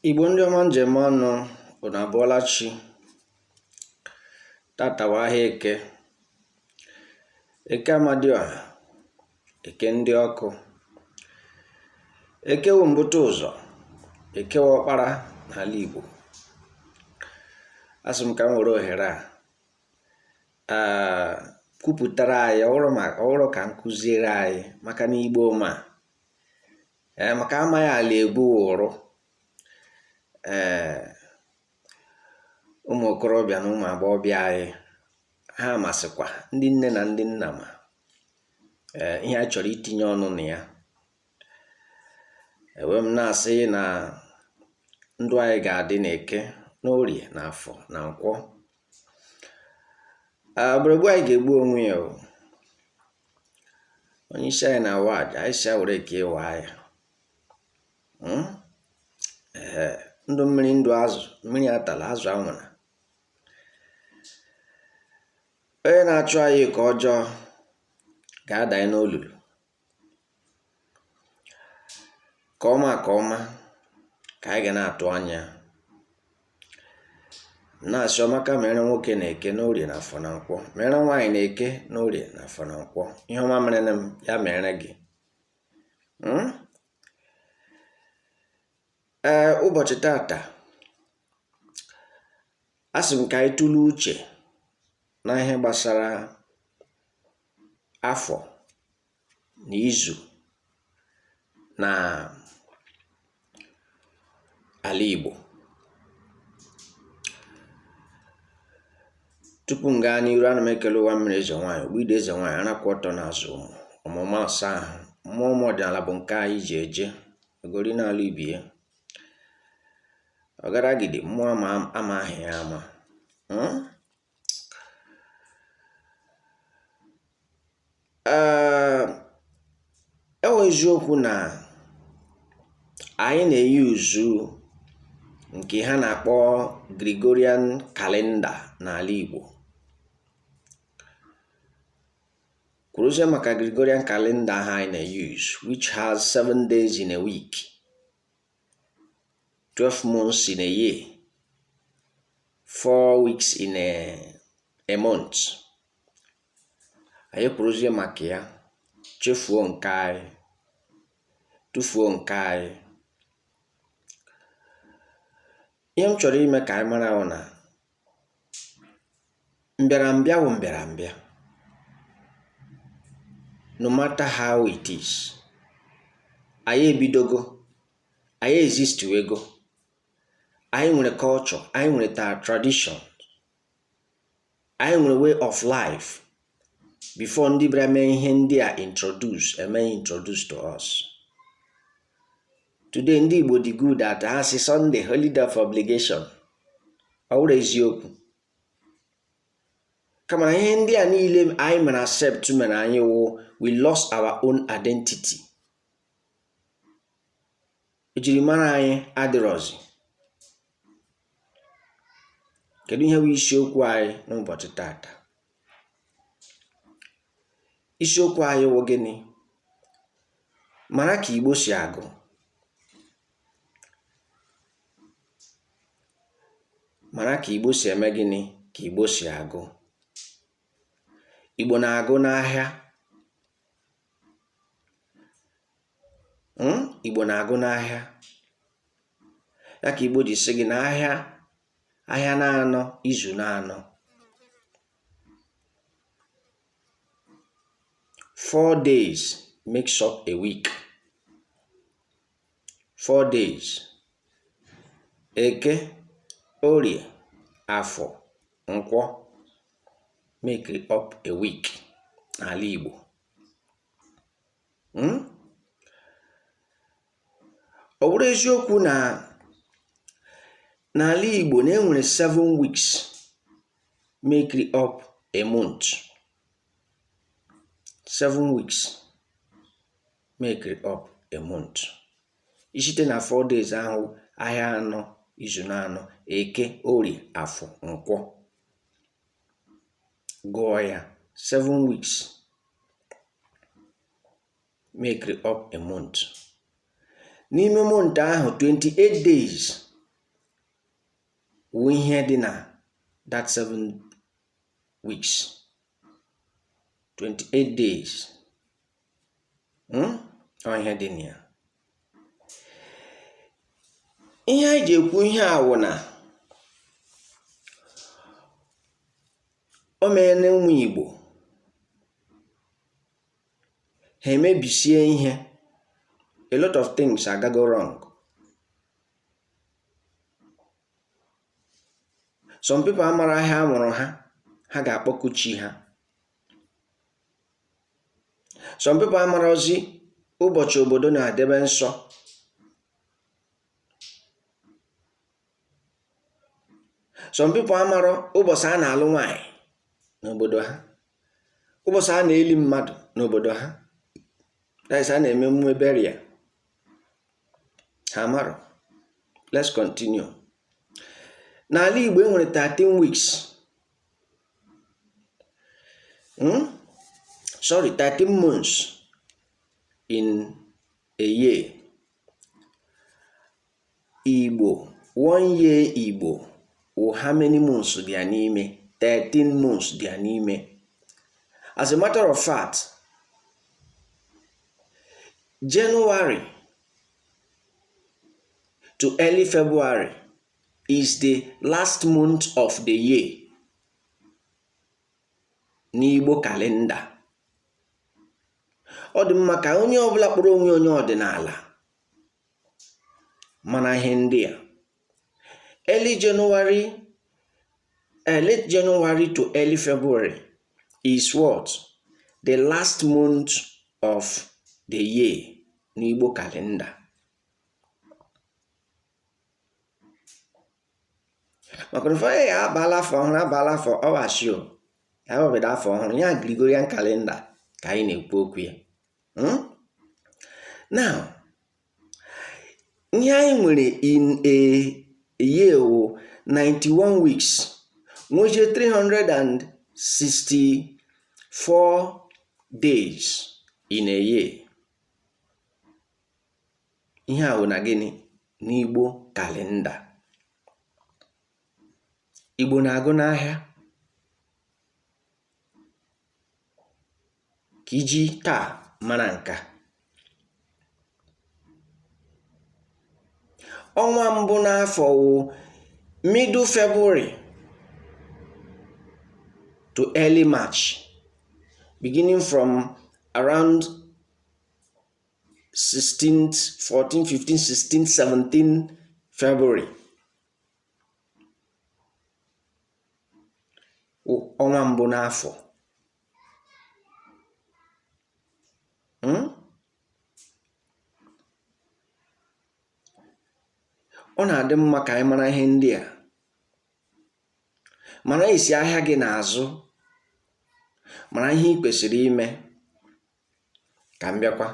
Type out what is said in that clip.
Igbo ndị ọma m ji eme ọnụ, unu abọọla chi. Tata wụ ahịa Eke, Eke Amadioha, Eke ndị ọkụ, Eke wụ mbute ụzọ, Eke wụ ọkpara n'ala Igbo. Asị m ka m were ohere a kwupụtara anyị, ọ wụrọ ka m kụziere anyị maka na Igbo ma ee maka amaghị ala ebu ụrụ. Ee, ụmụ okorobịa na ụmụ agbọghọbịa anyị ha masịkwa ndị nne na ndị nna ma ee ihe a chọrọ itinye ọnụ na ya. Ewe m na-asị na ndụ anyị ga-adị n'Eke, n'Orie, na Afọ na Nkwọ. Agbụrụgbu anyị ga-egbu onwe ya o. Onye isi anyị na-awa aja, anyị si ya were Eke waa ya. Ee, ndụ mmiri, ndụ azụ, mmiri atala, azụ anwụna. Onye na-achụ anyị ka ọjọọ ga-adanye n'olulu. Ka ọma ka ọma ka anyị ga na-atụ anya, na-asị ọmaka mere nwoke na Eke, n'Orie, na Afọ na Nkwọ, mere nwaanyị na Eke, n'Orie, na Afọ na Nkwọ. Ihe ọma mere m, ya mere gị. Ee, ụbọchị tata asị m ka anyị tụlee uche na ihe gbasara afọ na izu na ala Igbo. Tupu m gaa n'iru, ana m ekele ụwa mmiri eze nwaanyị, Ogbuide eze nwaanyị, arakwa ọtọ na-azụ ụmụ ọmụma asa ahụ, mmụọ ụmụ ọdịnala bụ nke anyị ji eje ogori n'ala ibie ọgaragidi mmụọ ama ama ahụ ya ama. Ee, ọ wụ eziokwu na anyị na-eyuzu nke ha na-akpọ Gregorian calendar n'ala Igbo. Kwuruzie maka Gregorian calendar ahụ anyị na-use, which has 7 days in a week, 12 months in a year, 4 weeks in a month. Anyị kwuruzie maka ya, chefuo nke anyị, tụfuo nke anyị. Ihe m chọrọ ime ka anyị mara bụ na mbịarambịa wụ mbịarambịa, no matter how it is. Anyị ebidogo, anyị existiwego, anyị nwere culture, anyị nwere tradition, anyị nwere way of life before ndị bịara mee ihe ndị a introduce, eme introduce to us. Today ndị Igbo dị good at ha sị Sunday holiday of obligation. Ọ wụrụ eziokwu, kama na ihe ndị a niile anyị mere accept mere anyị wụ we lost our own identity. Ejirimara anyị adịrọzi. Kedu ihe bụ isiokwu anyị n'ụbọchị tata? Isiokwu anyị wụ gịnị? Mara ka Igbo si agụ. Mara ka Igbo si eme gịnị? Ka Igbo si agụ. Igbo na-agụ n'ahịa. Igbo na-agụ n'ahịa. Ya ka Igbo ji sị gị na ahịa ahịa na-anọ, izu na-anọ. 4 days makes up a week. 4 days: Eke, Orie, Afọ, Nkwọ make up a week n'ala Igbo. Ọ bụrụ eziokwu na n'ala Igbo na enwere 7 weeks make up a month, 7 weeks make up a month. Isite na 4 days ahụ, ahịa anọ, izu na anọ, Eke, Orie, Afọ, Nkwọ, gụọ ya, 7 weeks make up a month. N'ime month ahụ, 28 days wụ ihe dị na that 7 weeks, 28 days. Ọ ihe dị na ya. Ihe anyị ji ekwu ihe a wụ na o meela ụmụ Igbo ha emebisie ihe. A lot of things agago wrong. Some people amara ahịa a mụrụ ha, ha ga-akpọku chi ha. Some people amarọzi ụbọchị obodo na-adebe nsọ. Some people amarọ ụbọchị a na-alụ nwaanyị n'obodo ha, ụbọchị a na-eli mmadụ n'obodo ha, that is, a na-eme emume burial, ha amarọ. Let's continue. N'ala Igbo e nwere 13 weeks, Sorry, 13 months in a year. Igbo, one year Igbo wụ how many months dị ya n'ime? 13 months dị ya n'ime. As a matter of fact, January to early February is the last month of the year n'Igbo calendar. Ọ dị mma ka onye ọbụla kpọrọ onwe onye ọdịnala mara ihe ndị a. Early January, late January to early February is what? The last month of the year n'Igbo calendar. Maka na ụfọdụ ya abaala afọ ọhụrụ, abaala afọ ọwashio ya obodo afọ ọhụrụ ya Gregorian calendar ka anyị na-ekwu okwu ya. Now, ihe anyị nwere in a year wụ 91 weeks, nwezie 364 days in a year. Ihe a wụ na gịnị? N'Igbo calendar. Igbo na-agụ n'ahịa ka iji taa mara nka. Ọnwa mbụ n'afọ wụ middle February to early March, beginning from around 16, 14, 15, 16, 17 February, ọnwa mbụ n'afọ. Ọ na-adị mma ka anyị mara ihe ndị a, mara isi ahịa gị na-azụ, mara ihe ị kwesịrị ime. Ka m bịakwa.